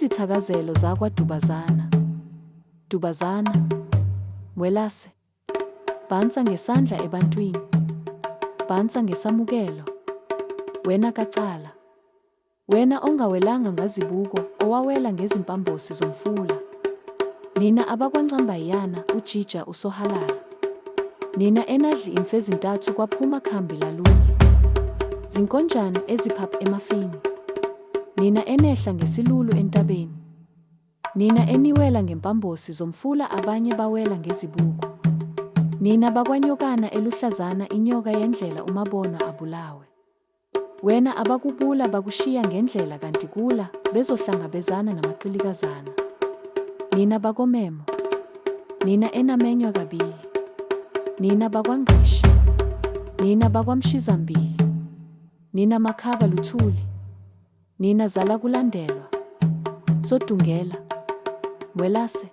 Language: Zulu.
Izithakazelo zakwa Dubazana. Dubazana. Mwelase. Bhansa ngesandla ebantwini. Bhansa ngesamukelo. Wena kaCala. Wena ongawelanga ngazibuko, owawela ngezimpambosi zomfula. Nina abakwaNcambayiyana, uJija, uSohalala. Nina enadl imfezintathu kwaphuma khambi lalunye. Zinkonjan eziphaph emafini. Nina enehla ngesilulu entabeni. Nina eniwela ngempambosi zomfula abanye bawela ngezibuko. Nina bakwaNyokana eluhlazana inyoka yendlela umabonwa abulawe. Wena abakubula bakushiya ngendlela kanti kula bezohlangabezana namaqilikazana. Nina bakoMemo. Nina enamenywa kabili. Nina bakwaNgqishi. Nina bakwaMshizambili. Nina Makhaba Luthuli. Nina zalakulandelwa. Sodungela. Mwelase.